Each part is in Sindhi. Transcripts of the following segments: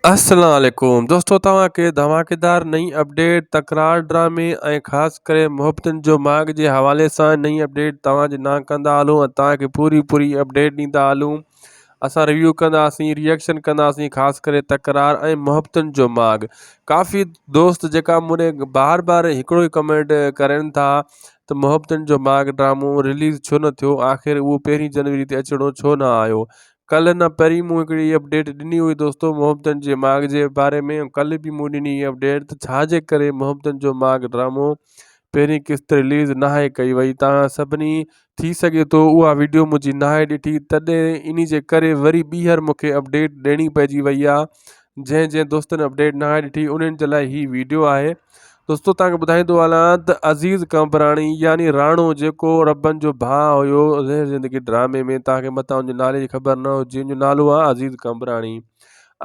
السلام عليڪم دوستو توهان کي ڌماڪيدار نئين اپڊيٽ تڪرار ڊرامي ۽ خاص ڪري محبتن جو ماڳ جي حوالي سان نئين اپڊيٽ توهان جي نان ڪندا هلون ۽ توهان کي پوري پوري اپڊيٽ ڏيندا هلون اسان ريويو ڪنداسين ريئڪشن ڪنداسين خاص ڪري تڪرار ۽ محبتن جو ماڳ ڪافي دوست جيڪا مون ڏي بار بار هڪڙو ئي ڪمينٽ ڪرن ٿا ته محبتن جو ماڳ ڊرامو رليز ڇو نه ٿيو آخر اهو پهرين جنوري تي اچڻو ڇو نه آيو ڪلهه نه پرين مون هڪڙي اپڊيٽ ڏني هئي دوستو محبتن جي ماڳ جي باري ۾ ڪلهه به مون ڏني هئي اپڊيٽ ته ڇا جي ڪري محبتن جو ماڳ ڊرامو پهرين قسط رليز ناهي ڪئي وئي تان سڀني ٿي سگهي ٿو اها ويڊيو منهنجي ناهي ڏٺي تڏهن انهي جي ڪري وري ٻيهر مونکي اپڊيٽ ڏيڻي پئجي وئي آهي جنهن جنهن دوستن اپڊيٽ ناهي ڏٺي انهن جي لاء هي ويڊيو آهي دوستو توهان کي ٻڌائيندو هلان ته عزيز قمبراڻي يعني راڻو جيڪو ربن جو ڀاء هيو زهر زندگي ڊرامي ۾ توهان کي متان ان جي نالي جي خبر نه هجي ان جو نالو آهي عزيز قمبراڻي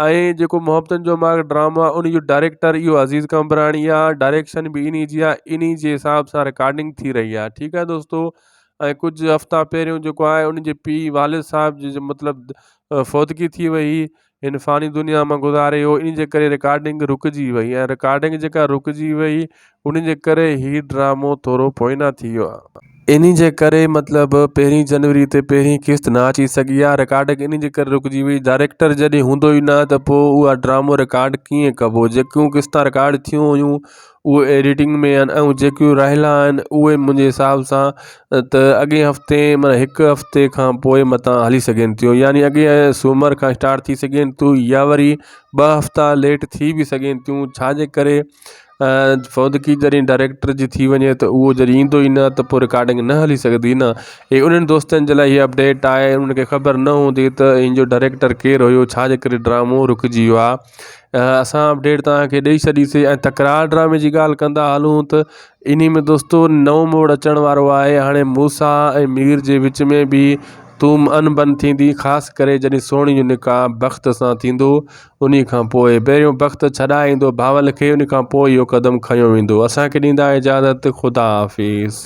۽ جيڪو محبتن جو ماڳ ڊرامو آهي ان جو ڊائريڪٽر اهو عزيز قمبراڻي آهي ڊائريڪشن به انهي جي آهي انهي جي حساب سان رڪارڊنگ ٿي رهي آهي ٺيڪ آهي دوستو ۽ ڪجهه هفتا پهريون جيڪو آهي ان جي پيء والد صاحب جي مطلب فوتگي ٿي وئي هن فاني دنيا مان گذاري ويو ان جي ڪري رڪارڊنگ رڪجي وئي ۽ رڪارڊنگ جيڪا رڪجي وئي ان جي ڪري هي ڊرامو ٿورو پوئنا ٿي ويو ان جي ڪري مطلب پهرين جنوري تي پهرين قسط نه اچي سگهي آ رڪارڊنگ ان جي ڪري رڪجي وئي ڊائريڪٽر جڏهن هوندو ئي نه ته پوء اها ڊرامو رڪارڊ ڪيئن ڪبو جيڪيون قسطا رڪارڊ ٿيون هيون اهي ايڊيٽنگ ۾ آهن ۽ جيڪيون رهيل آهن اهي منهنجي حساب سان ته اڳئين هفتي معنيٰ هڪ هفتي کان پوءِ متان هلي سگهن ٿيون يعني اڳئين سومر کان اسٽارٽ ٿي سگهن ٿيون يا وري ٻه هفتا ليٽ ٿي به سگهن ٿيون ڇاجي ڪري فوتگي جڏهن ڊائريڪٽر جي ٿي وڃي ته اهو جڏهن ايندو ئي نه ته پوءِ رڪارڊنگ نه هلي سگهندي نه هي انهن دوستن جي لاءِ هي اپڊيٽ آهي انهن کي خبر نه هوندي ته هن جو ڊائريڪٽر ڪير هيو ڇاجي ڪري ڊرامو رڪجي ويو آهي اسان اپڊيٽ توهان کي ڏئي ڇڏيسي ۽ تڪرار ڊرامي جي ڳالهه ڪندا هلون ته انهي ۾ دوستو نئون موڙ اچڻ وارو آهي هاڻي موسيٰ ۽ مير جي وچ ۾ به توم ان بن ٿيندي خاص ڪري جڏهن سهڻي جو نڪاح بخت سان ٿيندو انهي کان پوء پهريون بخت ڇڏائي ايندو بهاول کي ان کان پوء اهو قدم کنيو ويندو اسان کي ڏيندا اجازت خدا حافظ.